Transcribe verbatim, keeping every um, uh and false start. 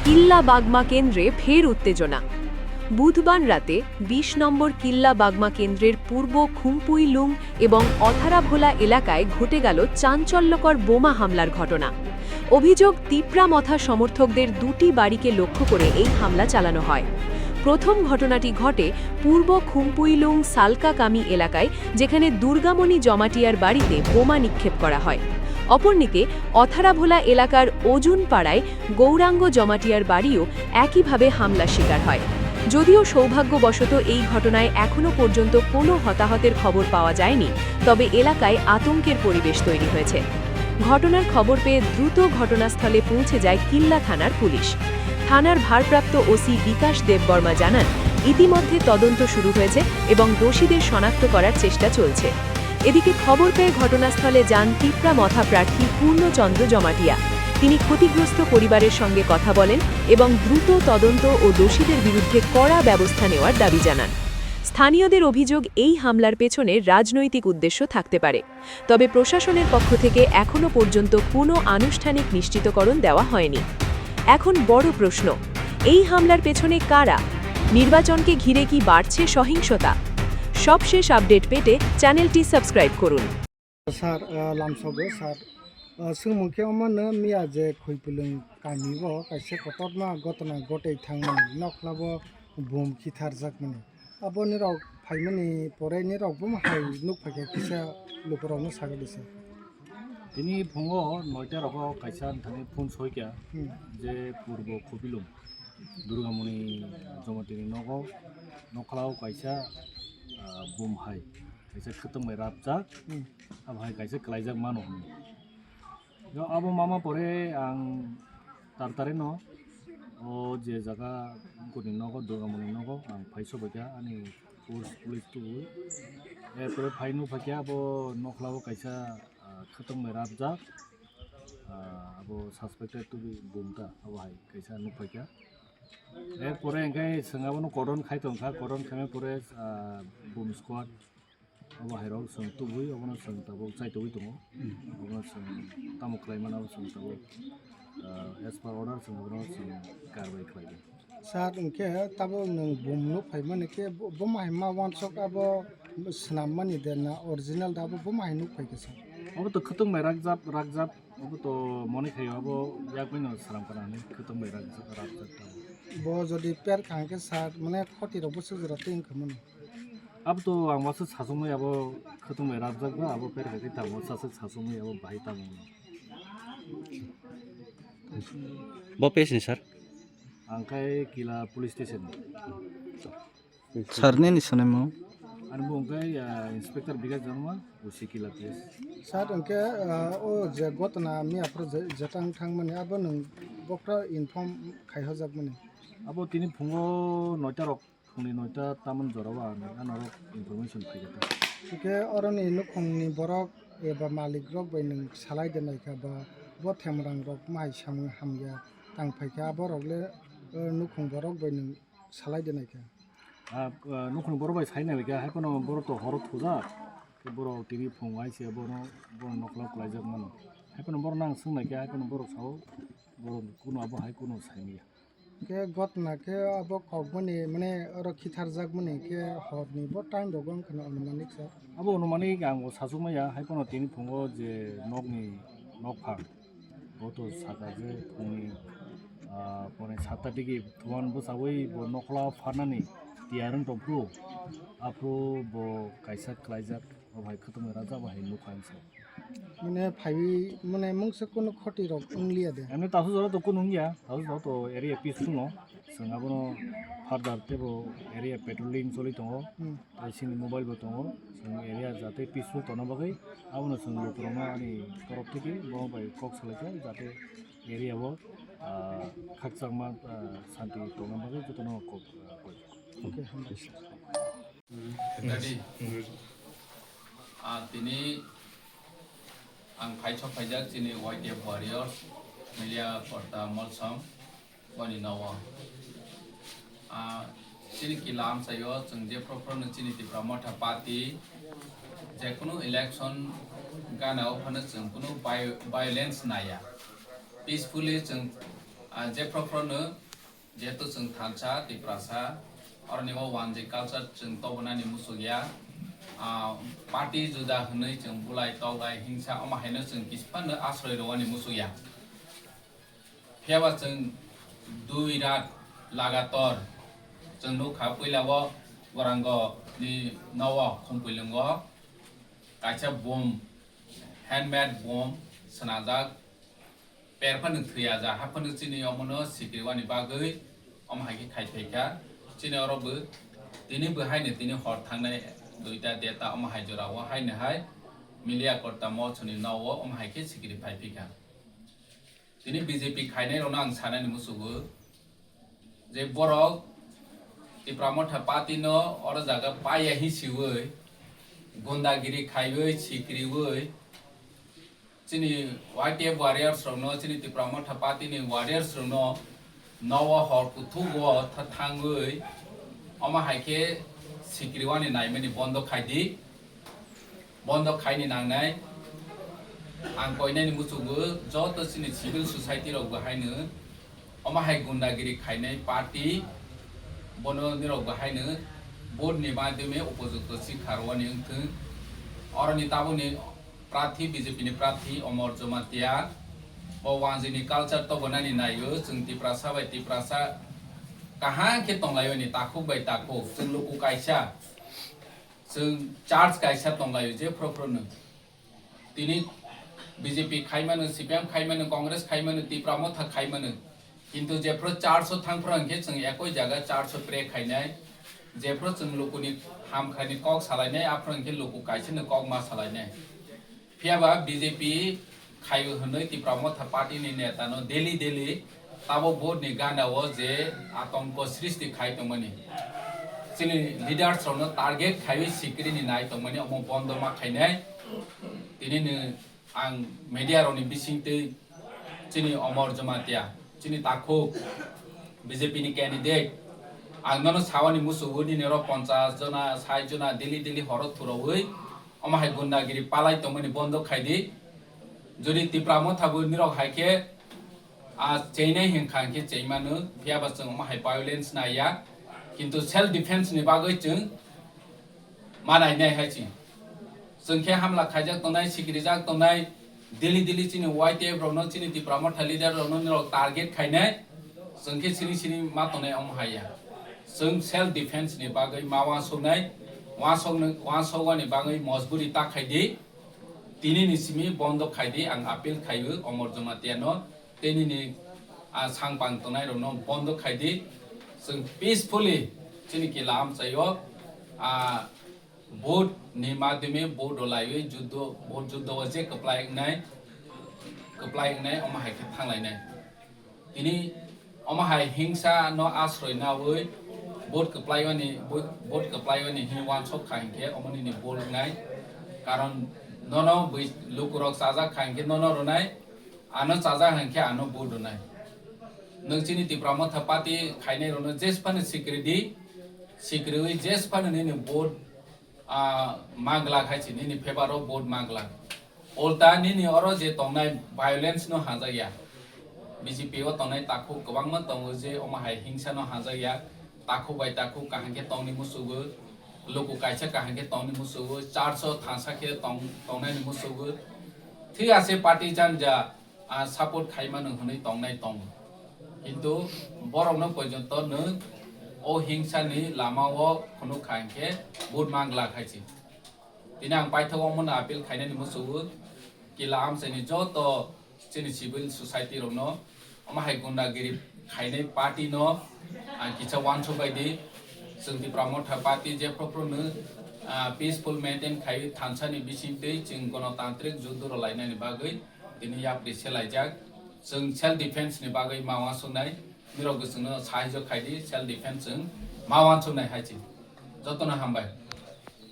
কিল্লা বাগমা কেন্দ্রে ফের উত্তেজনা। বুধবার রাতে বিশ নম্বর কিল্লা বাগমা কেন্দ্রের পূর্ব খুম্পুইলুং এবং অথারাভোলা এলাকায় ঘটে গেল চাঞ্চল্যকর বোমা হামলার ঘটনা। অভিযোগ, তিপ্রা মথা সমর্থকদের দুটি বাড়িকে লক্ষ্য করে এই হামলা চালানো হয়। প্রথম ঘটনাটি ঘটে পূর্ব খুম্পুইলুং সালকাকামি এলাকায়, যেখানে দুর্গামণি জমাটিয়ার বাড়িতে বোমা নিক্ষেপ করা হয়। অপরদিকে অথারাভোলা এলাকার অজুন পাড়ায় গৌরাঙ্গ জমাটিয়ার বাড়িও একইভাবে হামলার শিকার হয়। যদিও সৌভাগ্যবশত এই ঘটনায় এখনও পর্যন্ত কোনো হতাহতের খবর পাওয়া যায়নি, তবে এলাকায় আতঙ্কের পরিবেশ তৈরি হয়েছে। ঘটনার খবর পেয়ে দ্রুত ঘটনাস্থলে পৌঁছে যায় কিল্লা থানার পুলিশ। থানার ভারপ্রাপ্ত ওসি বিকাশ দেববর্মা জানান, ইতিমধ্যে তদন্ত শুরু হয়েছে এবং দোষীদের শনাক্ত করার চেষ্টা চলছে। এদিকে খবর পেয়ে ঘটনাস্থলে যান তিপ্রা মথা প্রার্থী পূর্ণচন্দ্র জমাটিয়া। তিনি ক্ষতিগ্রস্ত পরিবারের সঙ্গে কথা বলেন এবং দ্রুত তদন্ত ও দোষীদের বিরুদ্ধে কড়া ব্যবস্থা নেওয়ার দাবি জানান। স্থানীয়দের অভিযোগ, এই হামলার পেছনে রাজনৈতিক উদ্দেশ্য থাকতে পারে, তবে প্রশাসনের পক্ষ থেকে এখনও পর্যন্ত কোনো আনুষ্ঠানিক নিশ্চিতকরণ দেওয়া হয়নি। এখন বড় প্রশ্ন, এই হামলার পেছনে কারা? নির্বাচনকে ঘিরে কি বাড়ছে সহিংসতা? সবশেষ আপডেট পেতে চ্যানেলটি সাবস্ক্রাইব করুন। Sir, ah, lamsogo, sir. Ah, swngmung khe omo no miya je Khoipilung kami o kaisa kotorma gotna gotwi thangmani, nokla bo bom khitharjakmani. Aboni rok phaimani pore ni rok bo hai nuk phaikha kisa lukurokno sagadi se. Tini phungo noita rogo kaisa thani phone soikha Hmm. je Purbo Khoipilung Durgamoni Jomatini nogo nokla o kaisa, ah, bom hai kaisa khwtwng bai rapjak. Hmm. Abo hai kaisa kwlaijak mano hwnwi. Yo, abo mama pore ang tartare no o je jaga boni nogo, Durgamoni nogo ang phai sobaikha ani force police tubui. Erpore phai nukphaikha abo nokla o kaisa, ah, khwtwng bai rapjak, ah, abo suspected tubui bumta abo hai kaisa nukphaikha. Erpore hwnkhe chwng abono cordon khai tongkha, cordon khaima pore, ah, bum squad. Obo hai rok chwng tubui, obono chwng tabuk chaitugui tongo. Obono chwng tamo khlai mano, obo chwng tabuk, ah, as per order chwng obono chwng karbai khlai di. Sir, hwnkhe tabuk nwng bum nuk phaimani khe bo, bo mahai ma wansok abo swnammani de na original da abo bo mahai nuk phaikha sir? Obo to khwtwng bai rakjak, rakjak, obo to moni khaio abo yak bai no sram kana hinwi khwtwng bai rakjak, rakjak tabuk. Bo jodi per kha hwnkhe sir, mane khoti rok bo sujura tei wngkha mani. Abo to ang wansuk sasukmani abo khwtwng bai rapjak ba, abo per kha khe tamo sasuk sasukmani abo bahai tamo. Bo page ni sir? Ang khai Kila police station ni. Sir nini swnamung? Ani bo hwnkhe, ah, Inspector Bikash Debbarma, O C Kila P S. Sir, hwnkhe, ah, o je gotna miya phuru je, jetang thangmani abo nwng bokra inform khaihojakmani? Abo tini phungo noita rok Phungni noita tamoni jorao ang norok information phaikha ta. Hwnkhe oroni nukhungni borok eba malik rok bai nwng salai de naikha ba bo themrang rok mahai samung hamya tang phaikha, borok le, eh, nukhung borok bai nwng salai de naikha. Ah, ah, nukhung borok bai sai naikha, hai phano borok to horo thujak, tei borok tini phung hai se bono, bono nokla kwlaijak mano. Hai phano borok nang swng naikha, hai phano borok sao, borok kuno abo hai kuno sai manya. Khe gotna khe abo kokmani, mane, oro khitharjakmani khe horni bo time rogo wngkha na, anumanik sir? Abo anumanik ang bo sachukmaya, hai phano tini phungo je nokni nokphang, bo to saka je phungni, ah, pone satta digi thuan bwchaui bo nokla pharnani tiyar wng tongphuru, aphuru bo kaisa khlaijak. Obo hai khwtwmwi rajak, obo hai nukha ang se. Mane phaiwi, mane mungsa kunu khoti rok wngliya de? Emni tasu jora to kunu wngya, tasu jora to area peaceful no. Chwng abono further tebo area patrolling choli tongo. Hmm. Tai chini mobile bo tongo. Chwng area jate peaceful tongna bagwi abono chwng lukurokno ani torof theke bo bai kok salaikha jate area o, ah, khakchangma, ah, santi tongna bagwi jotono kok, ah, koi. Okay, hambai. Ready? Ah, tini ang phai sok phaijak chini Y T F warriors, Melia Porta Molsom, boni nogo. Ah, chini kila amchaio chwng je phro phro no chini Tipra Motha Party, je kunu election gana o phano chwng kunu vi-, violence naya. Peacefully chwng Ah, jephru phruno jehetu chwng thansa, Tiprasa, oroni o wanjwi culture chwng tobonani muchukya. Ah, party juda hwnwi chwng bulai, toklai, hingsa, omo haino chwng kisa phano asroi rwani muchukya. Phiyaba chwng dui rat lagator chwng nukha, puila o Gorango ni nogo Khumpuilwngo kaisa bom, handmade bom swnajak, per phano thwiya ja, haphano chini omono sikriwani bagwi omo hai khe khai phaikha. Chini oro bo tini bo haino tini hor thangnai duita deta omo hai jora o haino hai Miliya Korta Mochoni nogo omo hai khe sikri phai phikha. Tini B J P khainai rokno ang sanani musugo je borok Tipra Motha Party no oro jaga paiya hi siwi gundagiri khaiwi sikriwi chini Y T F warriors rokno, chini Tipra Motha Party ni warriors rokno nogo hor kuthugo tha thangwi omo hai khe sikriwani naimani bondo khai di. Bondo khaini nangnai. Ang koinani muchungo joto chini civil society rok bo haino omo hai gundagiri khainai party, bono nirok bo haino vote ni madhyome upojukto sikha rwani wngthwng. Oroni tabukni prarthi, B J P ni prarthi Omor Jamatia, bo wanjwini culture tobonani naio, chwng Tiprasa bai Tiprasa kaham khe tonglaio ni takhuk bai takhuk, chwng luku kaisa. Chwng church kaisa tonglaio je phro phro no. Tini B J P khaimano, C P M khaimano, Congress khaimano, Tipra Motha khaimano. Kintu jephru church o thangphru hwnkhe chwng ekoi jaga church o pray khainai. Jephru chwng lukuni hamkhrani kok salainai, aphru hwnkhe luku kaisano kok ma salainai. Phiyaba B J P khaio hwnwi Tipra Motha Party ni neta no daily daily tabo vote ni gana o je atonko srishti khai tongmani, chini leaders rok no target khaiwi sikri ni nai tongmani, omo bondo ma khainai. Tini ni ang media rok ni bising twi chini Omor Jamatia, chini takhuk B J P ni candidate, ang nono sawani musugo nini oro ponchas jona, sait jona daily daily horo thurawi omo hai gundagiri palai tongmani bondo khai di. Jodi Tipra Motha bo nirok hai khe, a, cheinai hwnkha hwnkhe cheimano, phiyaba chwng omo hai violence naiya. Kintu self defense ni bagwi chwng ma nainai hai chwng. Chwng khe hamla khaijak tongnai, sikrijak tongnai, daily daily chini Y T F rokno, chini Tipra Motha leader rokno nirok target khainai. Chwng khe sini sini ma tongnai omo haiya. Chwng self defense ni bagwi ma wansuknai, wansoknai, wansoknani bagwi mojburi ta khai di. Tini ni simi bondo khai di, ang appeal khaio Omor Jamatia no, tei nini, a, sangpang tongnai rokno bondo khai di. Chwng peacefully chini kila amchaio, a, vote ni madhyome vote rwlaiwi juddo, vote juddo o je kwplai wngnai, kwplai wngnai omo hai khe thanglainai. Tini omo hai hingsa no asroi nawi vote kwplaiwani, vote, vote kwplaiwani hini wansok kha hinkhe omo nini bol wngnai. Karon nono bui lukurok chajak kha hinkhe nono rwnai, ano chajak hinkhe ano vote rwnai. Nwng chini Tipra Motha Party khainai rokno jesphano sikri di, sikriwi jesphano nini vote, ah, manglak hai si, nini favour o vote manglak. Ulta nini oro je tongnai violence no hajakya. B J P o tongnai takhuk kwbangma tongo je omo hai hingsa no hajakya. Takhuk bai takhuk kaham khe tongni musugo. Luku kaisa kaham khe tongni musugo. Church o thansa khe tong, tongnai ni musugo. Thik ase party janja, ah, support khaimano hwnwi tongnai tongo. Kintu borokno porjonto nwng o hingsa ni lama o phunuk kha hinkhe vote manglak hai si. Tini ang paithak omono appeal khainani musugo, kila amchaini joto chini civil society rokno, omo hai gundagiri khainai party no ang kisa wansuk bai di. Chwng Tipra Motha Party jephru phru no, ah, peaceful maintain khai thansa ni bising twi chwng gonotantrik juddo rwlainani bagwi tini yapri selaijak. Chwng self defense ni bagwi ma wansuknai, nirok bo chwngno sahajyo khai di, self defense chwng ma wansuknai hai chwng. Jotono hambai.